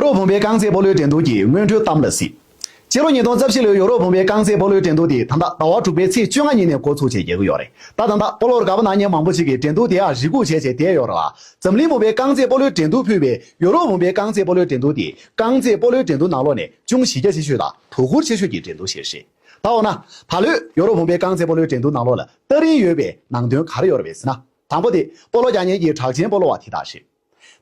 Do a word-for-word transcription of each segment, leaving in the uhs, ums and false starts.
ཡོ་རོབ་བུམ་པའི་རྐང་རྩེད་སྤོ་ལོའི་འགྲན་བསྡུར་གྱི་སྔོན་འགྲོའི་གཏམ་ལ་གཟིགས། སྤྱི་ལོ་ཉིས་སྟོང་རྩ་བཞི་ལོའི་ཡོ་རོབ་བུམ་པའི་རྐང་རྩེད་སྤོ་ལོའི་འགྲན་བསྡུར་དེ་ད་ལྟ་ཟླ་བ་དྲུག་པའི་ཚེས་བཅོ་ལྔ་ཉིན་ནས་འགོ་ཚུགས་བྱས་རྒྱག་གི་ཡོད་རེད། ད་ད་ལྟ་སྤོ་ལོར་དགའ་པོ་གནང་མཁན་མང་པོ་ཞིག་གིས་འགྲན་བསྡུར་དེ་ཡང་རེ་སྒུག་བྱས་བྱས་བསྡད་ཡོད་རེད་ལ། འཛམ་གླིང་བུམ་པའི་རྐང་རྩེད་སྤོ་ལོའི་འགྲན་བསྡུར་ཕུད་པའི་ཡོ་རོབ་བུམ་པའི་རྐང་རྩེད་སྤོ་ལོའི་འགྲན་བསྡུར་དེ་རྐང་རྩེད་སྤོ་ལོའི་འགྲན་བསྡུར་ནང་ལོགས་ནས་ཅུང་གཞི་རྒྱ་ཆེ་ཤོས་དང་དོ་ཁུར་ཆེ་ཤོས་ཀྱི་འགྲན་བསྡུར་ཞིག་རེད། ད་འོ་ན། ད་ལོའི་ཡོ་རོབ་བུམ་པའི་རྐང་རྩེད་སྤོ་ལོའི་འགྲན་བསྡུར་ནང་ལོགས་ལ་སྟ་རིང་ཡོད་པའི་ནང་དོན་ག་རེ་ཡོད་རེད་ཟེར་ན། དང་པོ་དེ་སྤོ་ལོ་རྒྱག་མཁན་གྱི་གྲགས་ཅན་སྤོ་ལོ་བ་དེ་དག་རེད།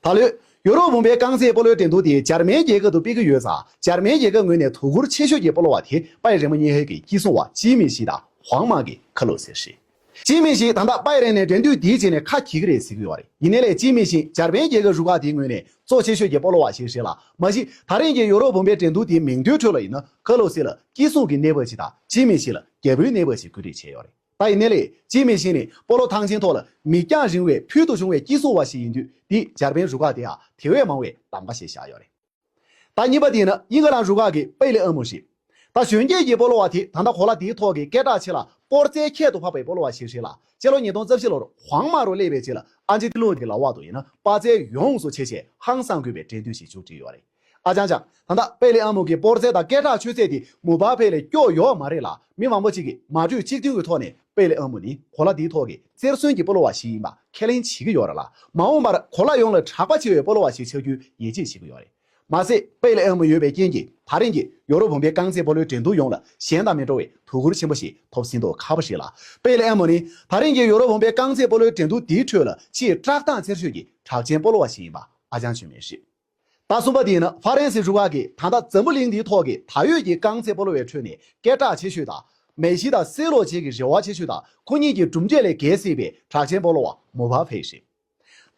ད་ལོའི་ཡོ་རོབ་བུམ་པའི་རྐང་རྩེད་སྤོ་ལོའི་འགྲན་བསྡུར་དེ་འཇར་མན་རྒྱལ་ཁབ་ཏུ་སྤེལ་གྱི་ཡོད་ཙང་། འཇར་མན་རྒྱལ་ཁབ་ངོས་ནས་དོ་ཁུར་ཆེ་ཤོས་ཀྱི་སྤོ་ལོ་བ་དེ་པའེ་རེན་མུ་ཉི་ཧེ་གི་སྐྱིད་སྲུང་བ་ཅི་མི་ཤི་དང་ཧུའང་མ་གི་ཁ་ལོ་སེ་རེད། ཅི་མི་ཤི་ད་ལྟ་པའེ་རེན་ནས་འགྲན་བསྡུར་འདིའི་རྗེས་ནས་ཁ་གྱེས་ཀྱི་རེད་ཟེར་གྱི་ཡོད་རེད། ཡིན་ནའི་ལས་ཅི་མི་ཤི་འཇར་པན་རྒྱལ་ཁབ་རུ་ཁག་དེའི་ངོས་ནས་གཙོ་ཆེ་ཤོས་ཀྱི་སྤོ་ལོ་བ་ཞིག་རེད་ལ། མ་གཞི་ད་རིང་གི་ཡོ་རོབ་བུམ་པའི་འགྲན་བསྡུར་དེའི་མིང་ཐོའི་ཁྲོད་ལ་ཡིན་ན་ཁ་ལོ་སེ་ལ་སྐྱིད་སྲུང་གི་གནས་བབ་ཅིག་དང་ཅི་མི་ཤི་ལ་རྒྱལ་པོའི་གནས་བབ་ཅིག་བཀོད་སྒྲིག་བྱས་ཡོད་རེད། ད་ཡིན་ནའི་ལས་ཅི་མི་ཤི་ནི་སྤོ་ལོ་ཐང་ཆེན་ཐོག་ལ་མིག་རྒྱང་རིང་བའི་ཕུལ་དུ་བྱུང་བའི་སྐྱིད་སྲུང་བ་ཞིག་ཡིན་དུས། འདིས་འཇར་པན་རུ་ཁག་དེ་ཡང་དེ་བས་མང་བའི་གདམ་ག་ཞིག་བཞག་ཡོད་རེད། ད་གཉིས་པ་དེ་ཡིན་ན་དབྱིན་ཇི་ལན་རུ་ཁག་གི་པེ་ལེ་ཨ་མོ་རེད། ད་གཞོན་སྐྱེས་ཀྱི་སྤོ་ལོ་བ་དེ་ད་ལྟ་གོ་ལ་འདིའི་ཐོག་གི་སྐད་གྲགས་ཆེ་ལ་སྤོར་རྩལ་ཁྱད་དུ་འཕགས་པའི་སྤོ་ལོ་བ་ཞིག་རེད་ལ། སྤྱི་ལོ་ཉིས་སྟོང་རྩ་བཞི་ལོར་ཧུའང་མ་རུ་སླེབས་པའི་རྗེས་ལ་ཨན་ཅི་ལོ་གི་ལག་འོག་ཏུ་ཡིན་ན་དཔའ་རྩལ་ཡོངས་སུ་ཆེ་ཆེ་ཧང་སང་དགོས་པའི་འགྲན་བསྡུར་ཞིག་མཇུག་སྒྲིལ་ཡོད་རེད། ཨ་ཅང་ཅང་། ད་ལྟ་པེ་ལེ་ཨ་མོ་གི་སྤོར་རྩལ་དང་སྐད་གྲགས་ཆོད་ཚད་དེ་མུ་བྷ་ཕེ་ལས་སྐྱོ་ཡོད་མ་རེད་ལ། མི་མང་པོ་ཅིག་གིས་མ་གྲོས་གཅིག་མཐུན་གྱི་ཐོག་ནས་པེ་ལེ་ཨ་མོ་ནི་གོ་ལ་འདིའི་ཐོག་གི་རྩེར་སོན་གྱི་སྤོ་ལོ་བ་ཞིག་ཡིན་པ་ཁས་ལེན་བྱེད་ཀྱི་ཡོད་རེད་ལ། མ་འོངས་པར་གོ་ལ་ཡོངས་ལ་གྲགས་པ་ཆེ་བའི་སྤོ་ལོ་བ་ཞིག་ཆགས་རྒྱུའི་ཡིད་ཆེས་བྱེད་ཀྱི་ཡོད་རེད། མ་ཟད་པེ་ལེ་ཨ་མོ་ཡོད་པའི་རྐྱེན་གྱིས་ད་རིང་གི་ཡོ་རོབ་བུམ་པའི་རྐང་རྩེད་སྤོ་ལོའི་འགྲན་བསྡུར་ཡོངས་ལ་གཞན་དང་མི་འདྲ་བའི་དོ་ཁུར་ཆེན་པོ་ཞིག་ཐོབ་ཟིན་མདོག་ཁ་པོ་རེད་ལ། པེ་ལེ་ཨ་མོ་ནི་ད་རིང་གི་ཡོ་རོབ་བུམ་པའི་རྐང་རྩེད་སྤོ་ལོའི་འགྲན་བསྡུར་འདིའི་ཁྲོད་ལ་ཆེས་བཀྲག་མདངས་འཚེར་ཤོས་ཀྱི་གྲགས་ཅན་སྤོ་ལོ་བ་ཞིག་ཡིན་པ་ཨ་ཅང་བརྗོད་མེད་རེད། ད་གསུམ་པ་དེ་ཡིན་ན་ཧྥ་རན་སི་རུ་ཁག་གིས་ད་ལྟ་འཛམ་བུ་གླིང་འདིའི་ཐོག་གི་ད་ཡོད་ཀྱི་རྐང་རྩེད་སྤོ་ལོ་བའི་ཁྲོད་ནས་སྐད་གྲགས་ཆེ་ཤོས་དང་། མེ་སི་དང་སེ་ལོ་བཅས་ཀྱི་རེ་བ་ཆེ་ཤོས་དང་ཁོ་གཉིས་ཀྱི་གྲུབ་འབྲས་ལས་བརྒལ་སྲིད་པའི་གྲགས་ཅན་སྤོ་ལོ་བ་མུ་བྷ་ཕེ་རེད།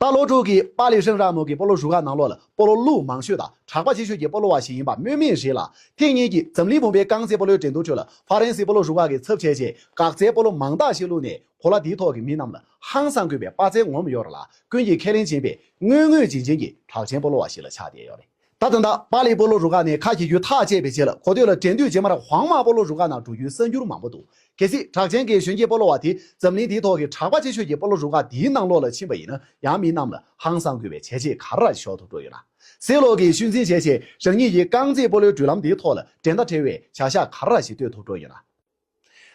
ད་ལོ་དྲུག་གི་པཱ་ལི་ཧྲེང་ར་མོ་གི་སྤོ་ལོ་རུ་ཁག་ནང་ལོགས་ལ་སྤོ་ལོ་ལུག་མང་ཤོས་དང་གྲགས་པ་ཆེ་ཤོས་ཀྱི་སྤོ་ལོ་བ་ཞིག་ཡིན་པ་སྨོས་མེད་རེད་ལ། ཐེངས་གཉིས་ཀྱི་འཛམ་གླིང་བུམ་པའི་རྐང་རྩེད་སྤོ་ལོའི་འགྲན་བསྡུར་ཁྲོད་ལ་ཧྥ་རན་སིའི་སྤོ་ལོ་རུ་ཁག་གིས་ཚབ་བྱས་རྗེས་འགག་རྩའི་སྤོ་ལོ་མང་དག་ཞིག་བླུགས་ནས་གོ་ལ་འདིའི་ཐོག་གི་མི་རྣམས་ལ་ཧང་སང་དགོས་པའི་དཔའ་རྩལ་ངོམ་ཡོད་རེད་ལ། ཀུན་གྱིས་ཁས་ལེན་བྱེད་པའི་དངོས་དངོས་རྗེན་རྗེན་གྱི་གྲགས་ཅན་སྤོ་ལོ་བ་ཞིག་ལ་ཆགས་བསྡད་ཡོད་རེད། ད་ད་ལྟ་པཱ་ལི་སྤོ་ལོ་རུ་ཁག་ནས་ཁ་གྱེས་རྒྱུ་ཐག་བཅད་པའི་རྗེས་ལ་གོ་ཐོས་ལ་འགྲན་བསྡུར་རྗེས་མར་ཧུའང་མ་སྤོ་ལོ་རུ་ཁག་ནང་འགྲོ་རྒྱུའི་གསར་འགྱུར་མང་པོ་འདུག་གལ་སྲིད་གྲགས་ཅན་གྱི་གཞོན་སྐྱེས་སྤོ་ལོ་བ་དེ་འཛམ་གླིང་འདིའི་ཐོག་གི་གྲགས་པ་ཆེ་ཤོས་ཀྱི་སྤོ་ལོ་རུ་ཁག་འདིའི་ནང་ལོགས་ལ་ཕྱིན་པ་ཡིན་ན་ཡང་མི་རྣམས་ལ་ཧང་སང་དགོས་པའི་བྱས་རྗེས་ག་རེ་རེ་ཤོར་ཐུབ་འགྲོ་ཡོད་ན། སེ་ལོ་གིས་ཤུལ་འཛིན་བྱས་རྗེས་རང་ཉིད་ཀྱི་རྐང་རྩེད་སྤོ་ལོའི་འགྲུལ་ལམ་འདིའི་ཐོག་ལ་འགྲན་ཟླ་བྲལ་བའི་བྱ་གཞག་ག་རེ་རེ་ཞིག་གཏོད་ཐུབ་འགྲོ་ཡོད་ན།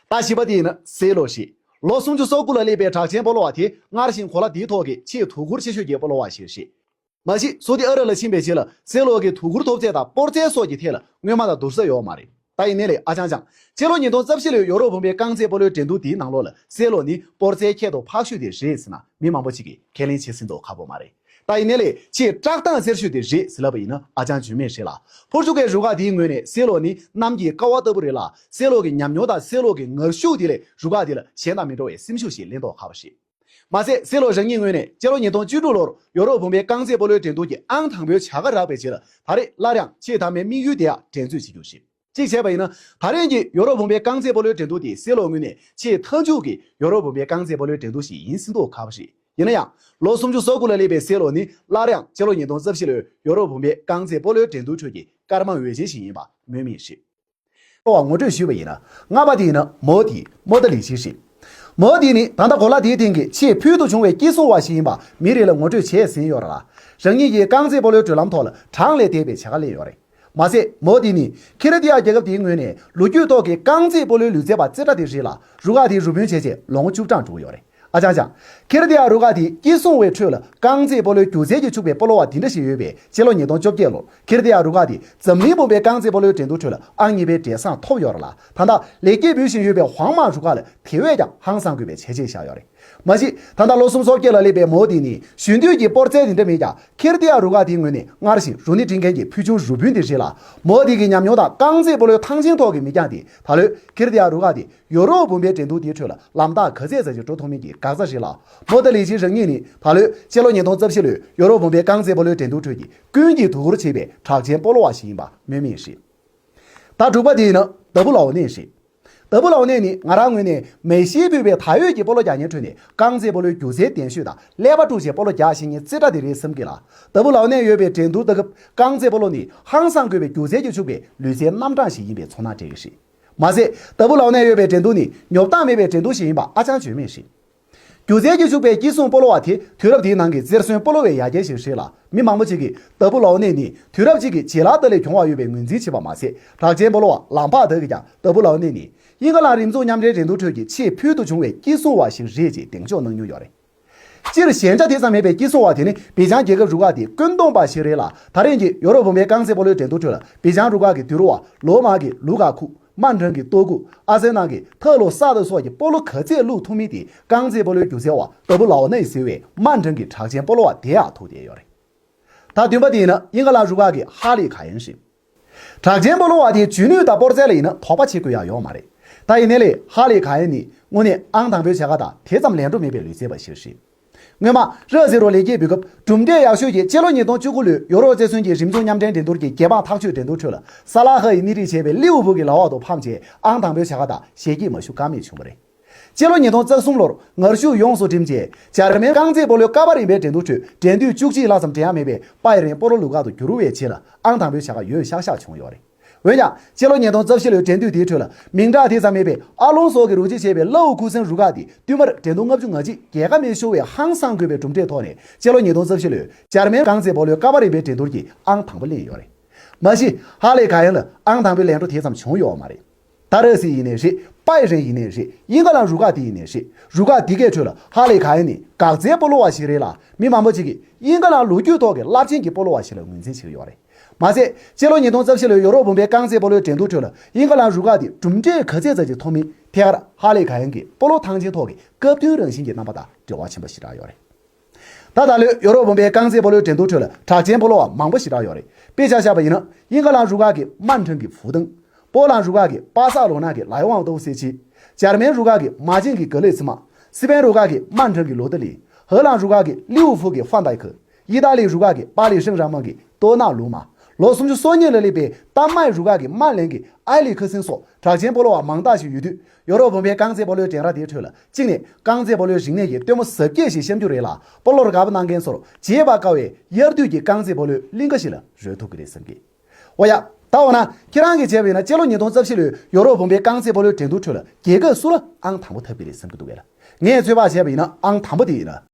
ད་བཞི་པ་དེ་ཡིན་ན་སེ་ལོ་རེད། ལོ་སུམ་ཅུ་སོ་དགུ་ལ་སླེབས་པའི་གྲགས་ཅན་སྤོ་ལོ་བ་དེ་སྔར་བཞིན་གོ་ལ་འདིའི་ཐོག་གི་ཆེས་དོ་ཁུར་ཆེ་ཤོས་ཀྱི་སྤོ་ལོ་བ་ཞིག་རེད། མ་གཞི་སོ་ཏི་ཨ་རབ་ལ་ཕྱིན་པའི་རྗེས་ལ་སེ་ལོ་གི་དོ་ཁུར་ཐོབ་ཚད་དང་སྤོར་རྩལ་སོགས་ཀྱི་ཐད་ལ་སྔོན་མ་དང་བསྡུར་ས་ཡོད་མ་རེད། ད་ཡིན་ནའི་ལས་ཨ་ཅང་ཅང་། སྤྱི་ལོ་ཉིས་སྟོང་རྩ་བཞི་ལོའི་ཡོ་རོབ་བུམ་པའི་རྐང་རྩེད་སྤོ་ལོའི་འགྲན་བསྡུར་དེའི་ནང་ལོགས་ལ་སེ་ལོ་ནི་སྤོར་རྩལ་ཁྱད་དུ་འཕགས་ཤོས་དེ་རེད་ཟེར་ན་མི་མང་པོ་ཞིག་གིས་ཁས་ལེན་བྱེད་སྲིད་མདོག་ཁ་པོ་མ་རེད། ད་ཡིན་ནའི་ལས་ཆེས་བཀྲག་མདངས་འཚེར་ཤོས་དེ་རེད་ཟེར་ལབ་པ་ཡིན་ན་ཨ་ཅང་བརྗོད་མེད་རེད་ལ། ཕོར་ཅུ་གལ་རུ་ཁག་དེའི་ངོས་ནས་སེ་ལོ་ནི་གནམ་གྱི་ཀ་བ་ལྟ་བུ་རེད་ལ། སེ་ལོ་གི་ཉམས་མྱོང་དང་སེ་ལོ་གི་ངར་ཤུགས་དེ་ལས་རུ་ཁག་དེ་ལ་གཞན་དང་མི་འདྲ་བའི་སེམས་ཤུགས་ཤིག་ལེན་མདོག་ཁ་པོ་རེད། མ་ཟད་སེ་ལོ་རང་ཉིད་ངོས་ནས་སྤྱི་ལོ་ཉིས་སྟོང་བཅུ་དྲུག་ལོར་ཡོ་རོབ་བུམ་པའི་རྐང་རྩེད་སྤོ་ལོའི་འགྲན་བསྡུར་གྱི་ཨང་དང་པོའི་བྱ་དགའ་རག་པའི་རྗེས་ལ་ད་རེས་སླར་ཡང་ཆེས་མཐའ་མའི་དམིགས་ཡུལ་དེ་ཡང་འགྲན་རྩོད་བྱེད་རྒྱུ་རེད། གཅིག་བྱས་པ་ཡིན་ན་ད་རེས་ཀྱི་ཡོ་རོབ་བུམ་པའི་རྐང་རྩེད་སྤོ་ལོའི་འགྲན་བསྡུར་དེ་སེ་ལོ་ངོས་ནས་ཆེས་མཐའ་མཇུག་གི་ཡོ་རོབ་བུམ་པའི་རྐང་རྩེད་སྤོ་ལོའི་འགྲན་བསྡུར་ཞིག་ཡིན་སྲིད་མདོག་ཁ་པོ་རེད། ཡིན་ན་ཡང་ལོ་སུམ་ཅུ་སོ་དགུ་ལ་སླེབས་པའི་སེ་ལོ་ནི་སླར་ཡང་སྤྱི་ལོ་ཉིས་སྟོང་རྩ་བཞི་ལོའི་ཡོ་རོབ་བུམ་པའི་རྐང་རྩེད་སྤོ་ལོའི་འགྲན་བསྡུར་ཁྲོད་ཀྱི་སྐར་མ་འོད་ཆེན་ཞིག་ཡིན་པ་སྨོས་མེད་རེད། སྤོ་བ་ངོ་སྤྲོད་ཞུས་པ་ཡིན་ན། ལྔ་པ་དེ་ཡིན་ན་མོ་དི་མོ་ཏ་ལི་ཅི་རེད། མོ་དི་ནི་ད་ལྟ་གོ་ལ་དེའི་སྟེང་གི་ཆེས་ཕུལ་དུ་བྱུང་བའི་སྐྱིད་སྲུང་བ་ཞིག་ཡིན་པ་མི་རེ་ལ་ངོ་སྤྲོད་བྱས་ཟིན་ཡོད་རེད་ལ། རང་ཉིད་ཀྱི་རྐང་རྩེད་སྤོ་ལོའི་བགྲོད་ལམ་ཐོག་ལ་གྲངས་ལས་འདས་པའི་བྱ་དགའ་ལེན་ཡོད་རེད། མ་ཟད་མོ་དི་ནི་ཁི་རི་ཏི་ཡ་རྒྱལ་ཁབ་དེའི་ངོས་ནས་ལོ་རྒྱུས་ཐོག་གི་རྐང་རྩེད་སྤོ་ལོའི་ལུས་རྩལ་པ་རྩེ་གྲས་དེ་རེད་ལ། རུ་ཁག་དེའི་རུ་དཔོན་བྱས་རྗེས་ལོ་ངོ་བཅུ་གྲངས་འགྲོ་གི་ཡོད་རེད། ཨ་ཅང་ཅང་། ཁི་རི་ཏི་ཡ་རུ་ཁག་དེས་སྐྱིད་སྲུང་བའི་ཁྲོད་ལ་རྐང་རྩེད་སྤོ་ལོའི་སྒྱུ་རྩལ་གྱིས་ཕྱུག་པའི་སྤོ་ལོ་བ་འདི་འདྲ་ཞིག་ཡོད་པས་སྤྱི་ལོ་ཉིས་སྟོང་བཅོ་བརྒྱད་ལོར་ཁི་རི་ཏི་ཡ་རུ་ཁག་དེས་འཛམ་གླིང་བུམ་པའི་རྐང་རྩེད་སྤོ་ལོའི་འགྲན་བསྡུར་ཁྲོད་ལ་ཨང་གཉིས་པའི་འབྲས་བཟང་ཐོབ་ཡོད་རེད་ལ། ད་ལྟ་ལེགས་སྐྱེས་འབུལ་བཞིན་ཡོད་པའི་ཧུའང་མ་རུ་ཁག་ལ་དེ་བས་ཀྱང་ཧང་སང་དགོས་པའི་བྱས་རྗེས་བཞག་ཡོད་རེད། མ་གཞི་ད་ལྟ་ལོ་སུམ་ཅུ་སོ་བརྒྱད་ལ་སླེབས་པའི་མོ་དི་ནི་གཞོན་དུས་ཀྱི་སྤོར་རྩལ་དེ་འདྲ་མེད་ཀྱང་ཁི་རི་ཏི་ཡ་རུ་ཁག་དེའི་ངོས་ནས་སྔར་བཞིན་རུ་སྣེ་སྤྲིང་མཁན་གྱི་ཕུལ་བྱུང་རུ་དཔོན་དེ་རེད་ལ། མོ་དི་གི་ཉམས་མྱོང་དང་རྐང་རྩེད་སྤོ་ལོའི་ཐང་ཆེན་ཐོག་གི་མིག་རྒྱང་དེ་ད་ལོའི་ཁི་རི་ཏི་ཡ་རུ་ཁག་དེ་ཡོ་རོབ་བུམ་པའི་འགྲན་བསྡུར་དེའི་ཁྲོད་ལ་ལམ་ཐག་ག་ཚད་ཙམ་ཞིག་འགྲོ་ཐུབ་མིན་གྱི་འགག་རྩ་རེད་ལ། མོ་ཏ་ལི་ཅི་རང་ཉིད་ནི་ད་ལོའི་སྤྱི་ལོ་ཉིས་སྟོང་རྩ་བཞི་ལོའི་ཡོ་རོབ་བུམ་པའི་རྐང་རྩེད་སྤོ་ལོའི་འགྲན་བསྡུར་ཁྲོད་ཀྱི་ཀུན་གྱིས་དོ་ཁུར་བྱེད་པའི་གྲགས་ཅན་སྤོ་ལོ་བ་ཞིག་ཡིན་པ་སྨོས་མེད་རེད། ད་དྲུག་པ་དེ་ཡིན་ན་ད་བུ་ལའོ་ནེ་རེད། ད་བུ་ལའོ་ནེ་ནི་ང་རང་ངོས་ནས་མེ་ཤིའི་ཕུད་པའི་ད་ཡོད་ཀྱི་སྤོ་ལོ་རྒྱག་མཁན་ཁྲོད་ནས་རྐང་རྩེད་སྤོ་ལོའི་སྒྱུ་རྩལ་ལྡན་ཤོས་དང་ཀླད་པ་དཀྲུགས་བྱས་སྤོ་ལོ་རྒྱག་ཤེས་མཁན་རྩེ་གྲས་དེ་རེད་བསམ་གི་ལ། ད་བུ་ལའོ་ནེ་ཡོད་པའི་འགྲན་བསྡུར་ལྟ་སྐབས་རྐང་རྩེད་སྤོ་ལོ་ནི་ཧང་སང་དགོས་པའི་སྒྱུ་རྩལ་གྱིས་ཕྱུག་པའི་ལུས་རྩལ་རྣམ་གྲངས་ཤིག་ཡིན་པའི་ཚོར་སྣང་སྤྲད་ཀྱི་རེད། མ་ཟད་ད་བུ་ལའོ་ནེ་ཡོད་པའི་འགྲན་བསྡུར་ནི་ཉོབ་ཐང་མེད་པའི་འགྲན་བསྡུར་ཞིག་ཡིན་པ་ཨ་ཅང་བརྗོད་མེད་རེད། སྒྱུ་རྩལ་གྱིས་ཕྱུག་པའི་སྐྱིད་སྲུང་སྤོ་ལོ་བ་དེ་དུས་རབས་དེའི་ནང་གི་རྩེར་སོན་སྤོ་ལོ་བའི་ཡ་གྱལ་ཞིག་རེད་ལ། མི་མང་པོ་ཅིག་གིས་ཏ་བུ་ལའོ་ནེ་ནི་དུས་རབས་གཅིག་གི་བྱིན་རླབས་ཏཱ་ལའི་གྱོང་བ་ཡོད་པའི་ངོས་འཛིན་བྱེད་པ་མ་ཟད། གྲགས་ཅན་སྤོ་ལོ་བ་ལམ་བག་དག་གིས་ཀྱང་ཏ་བུ་ལའོ་ནེ་ནི་དབྱིན་ཇི་ལ་རིམ་འཛུགས་མཉམ་འབྲེལ་འགྲན་བསྡུར་ཁྲོད་ཀྱི་ཆེས་ཕུལ་དུ་བྱུང་བའི་སྐྱིད་སྲུང་བ་ཞིག་རེད་ཅེས་གདེང་འཇོག་གནང་མྱོང་ཡོད་རེད། སྤྱིར་ཞན་ཆ་དེ་ཙམ་མེད་པའི་སྐྱིད་སྲུང་བ་དེ་ནི་བི་ཅང་རྒྱལ་ཁབ་རུ་ཁག་དེའི་བཀོད་འདོམས་པ་ཞིག་རེད་ལ། ད་རེས་ཀྱི་ཡོ་རོབ་བུམ་པའི་རྐང་རྩེད་སྤོ་ལོའི་འགྲན་བསྡུར་ཁྲོད་ལ་བི་ཅང་རུ་ཁག་གི་དུས་རུ་བ་ལོ་མ་གི་ལུ་ཀ་ཁུ། མ་འགྲང་གི་ཏོ་ཀུ། ཨ་སེ་ནང་གི་ཐ་ལོ་ས་ཏོ་སོགས་ཀྱི་སྤོ་ལོ་ག་ཚད་བླུག་ཐུབ་མིན་དེ་རྐང་རྩེད་སྤོ་ལོའི་སྒྱུ་རྩལ་བ་ཏ་བུ་ལའོ་ནེ་ཟེར་བའི་མ་འགྲང་གི་གྲགས་ཅན་སྤོ་ལོ་བ་དེ་ཡག་ཐུག་བསྡད་ཡོད་རེད། ད་བདུན་པ་དེ་ཡིན་ན་དབྱིན་ཇི་ལ་རུ་ཁག་གི་ཧ་ལི་ག་ཡན་རེད། གྲགས་ཅན་སྤོ་ལོ་བ་དེའི་འཇོན་ནུས་དང་སྤོར་རྩལ་ལ་ཡིན་ན་དོགས་པ་བྱེད་དགོས་ཡག་ཡོད་མ་རེད། ད་ཡིན་ནའི་ལས་ཧ་ལི་ག་ཡན་ནི་དངོས་གནས་ཨང་དང་པོའི་བྱ་དགའ་དང་དེ་ཙམ་ལན་འགྲོ་མེད་པའི་ལུས་རྩལ་བ་ཞིག་རེད། སྔོན་མ་ར་ཟི་རོ་ལས་སྐྱེས་བུད་སྐབས་གྲུབ་འབྲས་ཡག་ཤོས་ཀྱི་སྤྱི་ལོ་ཉིས་སྟོང་བཅུ་དགུ་ལོའི་ཡོ་རོབ་རྩེར་སོན་གྱི་རིམ་འཛུགས་མཉམ་འབྲེལ་འགྲན་བསྡུར་གྱི་རྒྱལ་འབངས་ཐག་གཅོད་འགྲན་བསྡུར་ཁྲོད་ལ་ས་ལ་ཧ་ཡིས་སྣེ་ཁྲིད་བྱས་པའི་ལིའུ་ཕུ་གི་ལའོ་ཏོ་ཕམ་བྱས་ཨང་དང་པོའི་བྱ་དགའ་དང་ཞལ་གྱིས་མ་ཞུ་ཀ་མེད་བྱུང་བ་རེད། སྤྱི་ལོ་ཉིས་སྟོང་རྩ་གསུམ་ལོར་ངར་ཤུགས་ཡོངས་སུ་འགྲིམས་རྗེས་འཇར་མན་རྐང་རྩེད་སྤོ་ལོའི་ཀ་པ་རིམ་པའི་འགྲན་བསྡུར་ཁྲོད་འགྲན་དུས་བཅུ་གཅིག་ལྷག་ཙམ་འགྲན་ཡ་མེད་པའི་པའེ་རན་སྤོ་ལོ་ལུག་ཁག་ཏུ་བསྒྱུར་བའི་རྗེས་ལ་ཨང་དང་པོའི་བྱ་དགའ་ཡོད་ཤག་ཤག་བྱུང་ཡོད་རེད། འོན་ཀྱང་སྤྱི་ལོ་ཉིས་སྟོང་རྩ་བཞི་ལོའི་འགྲན་བསྡུར་དེའི་ཁྲོད་ལ་མིང་གྲགས་དེ་ཙམ་མེད་པའི་ཨ་ལོང་སོ་གིས་རུ་གཅིག་བྱས་པའི་ལའོ་ཁུ་སན་རུ་ཁག་དེ་བསྟུད་མར་འགྲན་བསྡུར་ལྔ་བཅུ་ང་གཅིག་རྒྱལ་ཁ་མེད་ཤོར་བའི་ཧང་སང་དགོས་པའི་གྲུབ་འབྲས་ཐོག་ནས་སྤྱི་ལོ་ཉིས་སྟོང་རྩ་བཞི་ལོའི་འཇར་མན་རྐང་རྩེད་སྤོ་ལོའི་ཀ་པ་རིམ་པའི་འགྲན་བསྡུར་གྱི་ཨང་དང་པོ་ལེན་ཡོད་རེད། མ་གཞི་ཧ་ལེ་ག་ཡན་ལ་ཨང་དང་པོའི་ལན་འགྲོ་དེ་ཙམ་བྱུང་ཡོད་མ་རེད། ད་ར་སི་ཡིན་ནའི་རེད། པའེ་རན་ཡིན་ནའི་རེད། དབྱིན་ཁ་ལང་རུ་ཁག་དེ་ཡིན་ནའི་རེད། རུ་ཁག་དེ་གའི་ཁྲོད་ལ་ཧ་ལེ་ག་ཡན་ནི་འགག་རྩའི་སྤོ་ལོ་བ་ཞིག་རེད་ལ། མི་མང་པོ་ཅིག་གིས་དབྱིན་ཁ་ལང་ལོ་རྒྱུས་ཐོག་གི་རླབས་ཆེན་གྱི་སྤོ་ལོ་བ་ཞིག་ལ་ངོས་འཛིན་བྱེད་ཀྱི་ཡོད་རེད། མ་ཟད་སྤྱི་ལོ་ཉིས་སྟོང་རྩ་བཞི་ལོའི་ཡོ་རོབ་བུམ་པའི་རྐང་རྩེད་སྤོ་ལོའི་འགྲན་བསྡུར་ཁྲོད་ལ་དབྱིན་ཁ་ལང་རུ་ཁག་དེ་གྲུབ་འབྲས་ག་ཚད་ཙམ་ཅིག་ཐོབ་མིན་ཐད་ཀར་ཧ་ལེ་ག་ཡན་གྱི་སྤོ་ལོ་ཐང་ཆེན་ཐོག་གི་སྐབས་བསྟུན་རང་བཞིན་གྱི་རྣམ་པ་དང་འབྲེལ་བ་ཆེན་པོ་ཞེ་དྲག་ཡོད་རེད། ད་ད་ལོའི་ཡོ་རོབ་བུམ་པའི་རྐང་རྩེད་སྤོ་ལོའི་འགྲན་བསྡུར་ཁྲོད་ལ་གྲགས་ཅན་སྤོ་ལོ་བ་མང་པོ་ཞེ་དྲག་ཡོད་རེད། དཔེ་ཆ་བཞག་པ་ཡིན་ན་དབྱིན་ཁ་ལང་རུ་ཁག་གི་མན་ཁྲང་གི་ཕུའུ་ཏང་། པོ་ལན་རུ་ཁག་གི་པ་སག་ལོ་ན་གི་ལའི་ཝང་ཏོ་སེ་ཆི། འཇར་མན་རུ་ཁག་གི་མ་ཅིང་གི་ག་ལེ་ཚི་མ། སི་པན་རུ་ཁག་གི་མན་ཁྲང་གི་ལོ་ཏི་ལི། ཧོ་ལན་རུ་ཁག་གི་ལིའུ་ཕུ་གི་ཧྥན་དའི་ཁི། ཡི་ཏཱ་ལི་རུ་ཁག་གི་པ་ལི་ཧྲིང་ར་མ་གི་ཏོ་ན་ལུ་མ། ལོ་སུམ་ཅུ་སོ་གཉིས་ལ་སླེབས་པའི་ཏཱ་མའི་རུ་ཁག་གི་མན་ལེང་གི་ཨའི་ལི་ཁི་སིན་སོགས་གྲགས་ཅན་སྤོ་ལོ་བ་མང་དག་ཞིག་ཡོད་དུས། ཡོ་རོབ་བུམ་པའི་རྐང་རྩེད་སྤོ་ལོའི་འགྲན་ར་དེའི་ཁྲོད་ལ་གཅིག་ནས་རྐང་རྩེད་སྤོ་ལོའི་རིག་གནས་ཀྱི་སྟོན་མོ་གཟབ་རྒྱས་ཤིག་བཤམས་རྒྱུ་རེད་ལ། སྤོ་ལོར་དགའ་པོ་གནང་མཁན་ཚོར་བརྗེད་པར་དཀའ་བའི་དབྱར་དུས་ཀྱི་རྐང་རྩེད་སྤོ་ལོའི་གླིང་ག་ཞིག་ལ་རོལ་ཐུབ་ཀྱི་རེད་བསམ་གི། འོ་ཡ། ད་འོ་ན་ཁྱེད་རང་གིས་བྱས་པ་ཡིན་ན་སྤྱི་ལོ་ཉིས་སྟོང་རྩ་བཞི་ལོའི་ཡོ་རོབ་བུམ་པའི་རྐང་རྩེད་སྤོ་ལོའི་འགྲན་བསྡུར་ཁྲོད་ལ་རྒྱལ་ཁབ་སུ་ལ་ཨང་དང་པོ་ཐོབ་ཀྱི་རེད་བསམ་གྱི་འདུག་གས། ངས་ཚོད་དཔག་བྱས་པ་ཡིན་ན་ཨང་དང་པོ་དེ་ཡིན་ན།